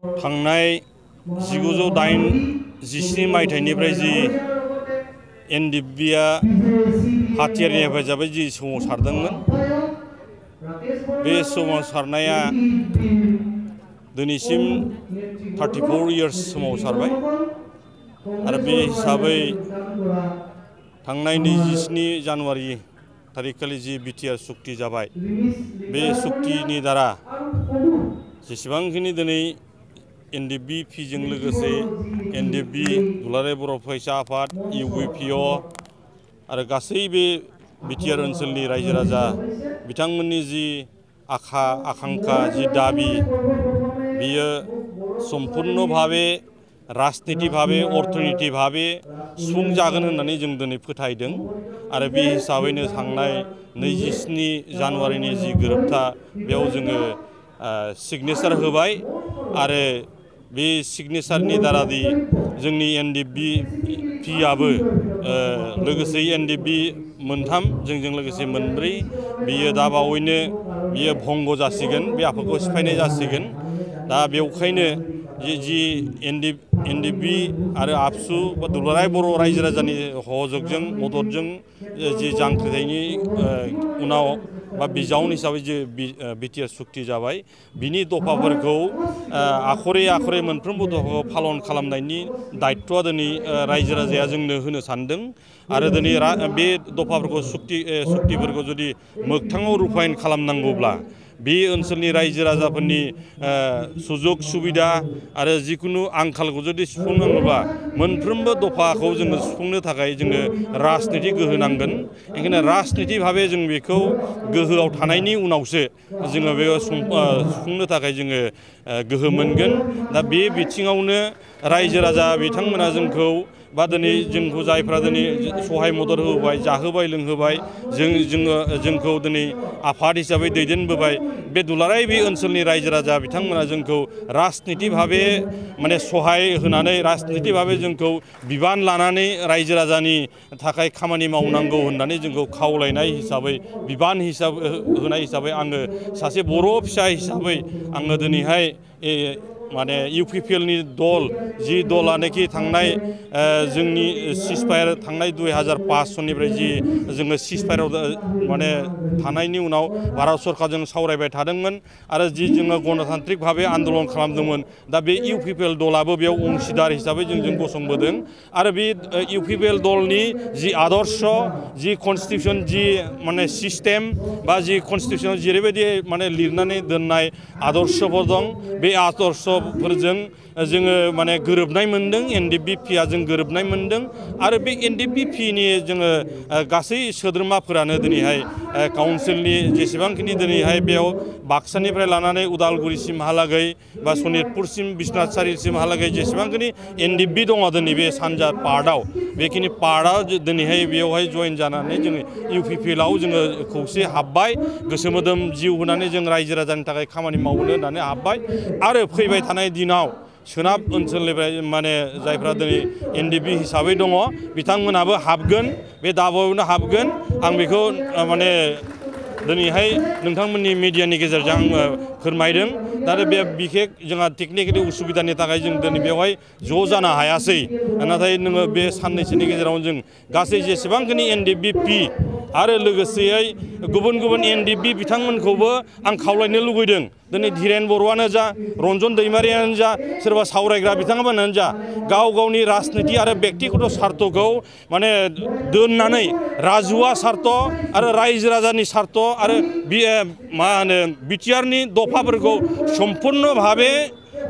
थांनाय 1987 मायथाइनिफ्राय जि एनडिएफबिआ हाथियारनि हेफाजाबै जि सोमावसारदोंमोन बे सोमावसारनाया दिनैसिम 34 इयार्स सोमावसारबाय आरो बे हिसाबै थांनाय 27 जानुवारि तारिखखालि जि बिटिआर सुक्ति जाबाय बे सुक्तिनि दारा जेसेबांखिनि दिनै एनडिएफबि-पिजों लोगोसे एनडिएफबि दुलाराय बर' फरायसा आफाद इउपिपिअ आरो गासै बे बिटिआर ओनसोलनि रायजो राजा बिथांमोननि जि आकांक्षा जि दाबि बियो सम्पुर्ण भावे राजनीति भावे अर्थनीति भावे सुफुंजागोन होननानै जों दिनै फोथायदों आरो बे हिसाबैनो थांनाय 27 जानुवारिनि जि गोरोबथा बेयाव जोङो सिगनेचार होबाय आरो बे सिगनेचारनि दारादि जोंनि एनडिएफबि-पिआबो लोगोसे एनडिएफबि मोनथाम जोंजों लोगोसे मोनब्रै बियो दा बावैनो बियो भंग जासिगोन बे आफादखौ सिफायनाय जासिगोन दा बेवखायनो जि एनडिएफबि आरो आबसु बा दुलाराय बर' रायजो राजानि सहजोगजों मददजों जि जांख्रिथायनि उनाव बा बिजाउन हिसाबै जे बिटिआर सुक्ति जाबाय बिनि दफाफोरखौ आखरे आखरे मोनफ्रोमबो दफाखौ पालन खालामनायनि दायित्वआ दिनै रायजो राजाया जोंनो होनो सानदों आरो दिनै बे दफाफोरखौ सुक्तिफोरखौ जुदि मोगथाङाव रुपायन खालामनांगौब्ला बे ओनसोलनि रायजो राजाफोरनि सुजुग सुबिदा आरो जिकुनु आंखालखौ जुदि सुफुंनांगौब्ला मोनफ्रोमबो दफाखौ जोङो सुफुंनो थाखाय जोङो राजनिति गोहो नांगोन ओंखायनो राजनिति भावे जों बेखौ गोहोआव थानायनि उनावसो जोङो बे सुफुंनो थाखाय जोङो गोहो मोनगोन दा बे बिथिङावनो रायजो राजा बिथांमोना जोंखौ बा दिनै जोंखौ जायफ्रा दिनै सहाय मदद होबाय जाहोबाय लोंहोबाय जोंखौ दिनै आफाद हिसाबै दैदेनबोबाय बे दुलाराय बे ओनसोलनि रायजो राजा बिथांमोना जोंखौ राजनिति भावे माने सहाय होनानै राजनिति भावे जोंखौ बिबान लानानै रायजो राजानि थाखाय खामानि मावनांगौ होननानै जोंखौ खावलायनाय हिसाबै बिबान होनाय हिसाबै आङो सासे बर' फिसा हिसाबै आङो दिनैहाय माने इउपिपिएलनि दल जि दलानोखि थांनाय जोंनि सिजफायार थांनाय 2005 सननिफ्राय जि जोङो सिजफायाराव माने थानायनि उनाव भारत सरकारजों सावरायबाय थादोंमोन आरो जि जोङो गणतान्त्रिक भावे आन्दलन खालामदोंमोन दा बे इउपिपिएल दलाबो बेयाव अंशिदार हिसाबै जों गसंबोदों आरो बे इउपिपिएल दलनि जि आदर्श जि कनस्टिटिउसन जि माने सिस्टेम बा जि कनस्टिटिउसनाव जेरैबायदि माने लिरनानै दोननाय आदर्शफोर दं बे आदर्शफोरजों जोङो माने गोरोबनाय मोनदों एनडिएफबि-पिआ जों गोरोबनाय मोनदों आरो बे एनडिएफबि-पिनि जोङो गासै सोद्रोमाफोरानो दिनैहाय काउन्सिलनि जेसेबांखिनि दिनैहाय बेयाव बाक्सानिफ्राय लानानै उदालगुरिसिमहालागै बा सनितपुरसिम बिश्वनाथ सारिसिमहालागै जेसेबांखिनि एनडिएफबि दङ दिनै बे सानजा पार्टआव बेखिनि पार्टआव दिनैहाय बेयावहाय जइन जानानै जोङो इउपिपिएलआव जोङो खौसे हाबबाय गोसो मोदोम जिउ होनानै जों रायजो राजानि थाखाय खामानि मावनो होननानै हाबबाय आरो फैबाय थानाय दिनाव सोनाब ओनसोलनिफ्राय माने जायफ्रा दिनै एनडिएफबि हिसाबै दङ बिथांमोनाबो हाबगोन बे दाबायावनो हाबगोन आं बेखौ माने दिनैहाय नोंथांमोननि मिडियानि गेजेरजों आङो फोरमायदों दा बे बिखेक जोंहा टेकनिकेलि उसुबिदानि थाखाय जों दिनै बेवहाय ज' जानो हायासै नाथाय नोङो बे साननैसोनि गेजेराव जों गासै जेसेबांखिनि एनडिएफबि-पि आरो लोगोसेयै गुबुन गुबुन एनडिएफबि बिथांमोनखौबो आं खावलायनो लुबैदों दिनै धीरेन बर'आनो जा रन्जन दैमारियानो जा सोरबा सावरायग्रा बिथांमोनानो जा गाव गावनि राजनिति आरो बेक्तिगत सार्थखौ माने दोननानै राजुवा सार्थ आरो रायजो राजानि सार्थ आरो मा होनो बिटिआरनि दफाफोरखौ सम्पुर्ण भावे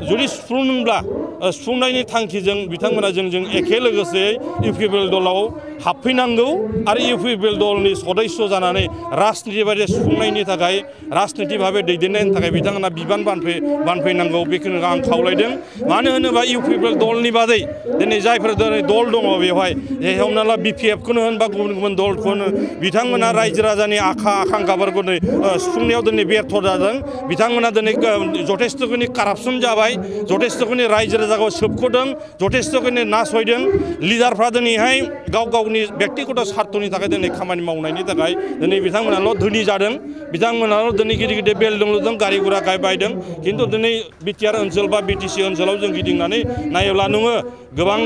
जुदि सुफुंनायनि थांखिजों बिथांमोना जोंजों एखे लोगोसे इउपिपिएल दलाव हाबफैनांगौ आरो इउपिपिएल दलनि सदस्य जानानै राजनिति बायदि सुफुंनायनि थाखाय राजनिति भावे दैदेननायनि थाखाय बिथांमोना बिबान बानफैनांगौ बेखौनो आं खावलायदों मानो होनोबा इउपिपिएल दलनि बादै दिनै जायफोर दिनै दल दङ बेवहाय हमना ला बिपिएफखौनो होन बा गुबुन गुबुन दलखौनो बिथांमोना रायजो राजानि आकांक्षाफोरखौ सुफुंनायाव दिनै बेर्थ जादों बिथांमोना दिनै जथेस्थ'खिनि कारापसन जाबाय जथेस्थ'खिनि रायजो राजाखौ सोबख'दों जथेस्थ'खिनि नासयदों लिडारफ्रा दिनैहाय गाव गावनि व्यक्तिगत स्वार्थनि थाखाय दिनै खामानि मावनायनि थाखाय दिनै बिथांमोनाल' धोनि जादों बिथांमोनाल' दिनै गिदिर गिदिर बिल्डिं लुदों गारि गुरा बायदों खिन्थु दिनै बिटिआर ओनसोल बा बिटिसि ओनसोलाव जों गिदिंनानै नायोब्ला नोङो गोबां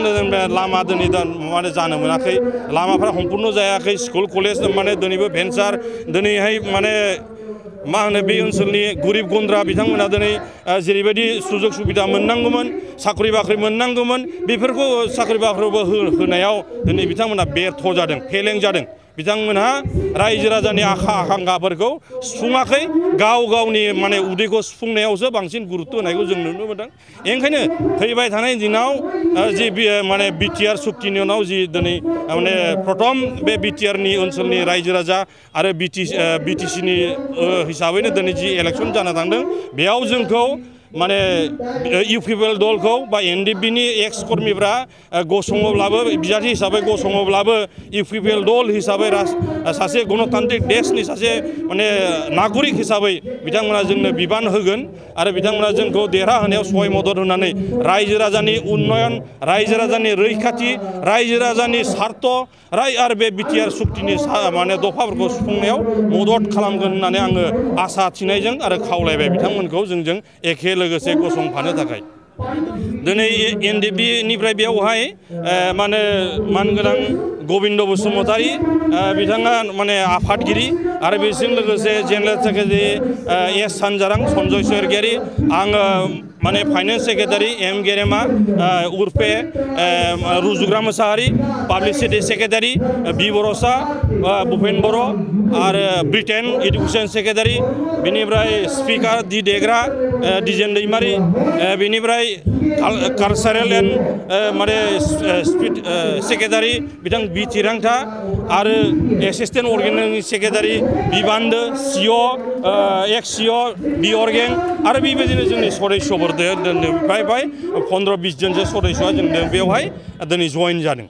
लामा दिनै माने जानो मोनाखै लामाफ्रा सम्पुर्ण जायाखै स्कुल कलेज माने दिनैबो भेन्सार दिनैहाय माने मा होनो बे ओनसोलनि गोरिब गुन्द्रा बिथांमोना दिनै जेरैबायदि सुजुग सुबिदा मोननांगौमोन साख्रि बाख्रि मोननांगौमोन बेफोरखौ साख्रि बाख्रिबो होनायाव दिनै बिथांमोना बेर्थ जादों फेलें जादों बिथांमोनहा रायजो राजानि आखा आखांखाफोरखौ सुफुङाखै गाव गावनि माने उदैखौ सुफुंनायावसो बांसिन गुरुत्व होनायखौ जों नुनो मोनदों ओंखायनो फैबाय थानाय दिनाव जि माने बिटिआर सुक्तिनि उनाव जि दिनै माने प्रथम बे बिटिआरनि ओनसोलनि रायजो राजा आरो बिटिसिनि हिसाबैनो दिनै जि इलेक्सन जानो थांदों बेयाव जोंखौ माने इउपिपिएल दलखौ बा एनडिएफबिनि एक्स कर्मीफ्रा गसङोब्लाबो बिजाथि हिसाबै गसङोब्लाबो इउपिपिएल दल हिसाबै सासे गणतान्त्रिक देशनि सासे माने नागरिक हिसाबै बिथांमोना जोंनो बिबान होगोन आरो बिथांमोना जोंखौ देरहाहोनायाव सहाय मदद होनानै रायजो राजानि उन्नयन रायजो राजानि रैखाथि रायजो राजानि स्वार्थ आरो बे बिटिआर सुक्तिनि माने दफाफोरखौ सुफुंनायाव मदद खालामगोन होननानै आङो आसा थिनायजों आरो खावलायबाय बिथांमोनखौ जोंजों एखे लोगोसे गसंफानो थाखाय दिनै एनडिएफबिनिफ्राय बेयावहाय माने मानगोनां गबिन्द बसुमतारी बिथाङा माने आफादगिरि आरो बेजों लोगोसे जेनेरेल सेक्रेटारि एस सानजारां सन्जय स्वरगियारि आङो माने फाइनेन्स सेक्रेटारि एम गेरेमा उर्फे Rujugra Mosahary publicity secretary B बरसा भुपेन बर' आरो ब्रिटेन इडुकेसन सेक्रेटारि बेनिफ्राय स्पिकार दि देग्रा दिजेन दैमारि बेनिफ्राय कालचारेल एन्ड माने सेक्रेटारि बिथां बि थिरांथा आरो एसिस्टेन्ट अर्गेनाइजिं सेक्रेटारि बिबान्दो सिअ एक्स सिअ बि अर्गें आरो बेबायदिनो जोंनि सदस्यफोर फ्राय 15-20 जनसो सदस्यआ जों बेवहाय दिनै जइन जादों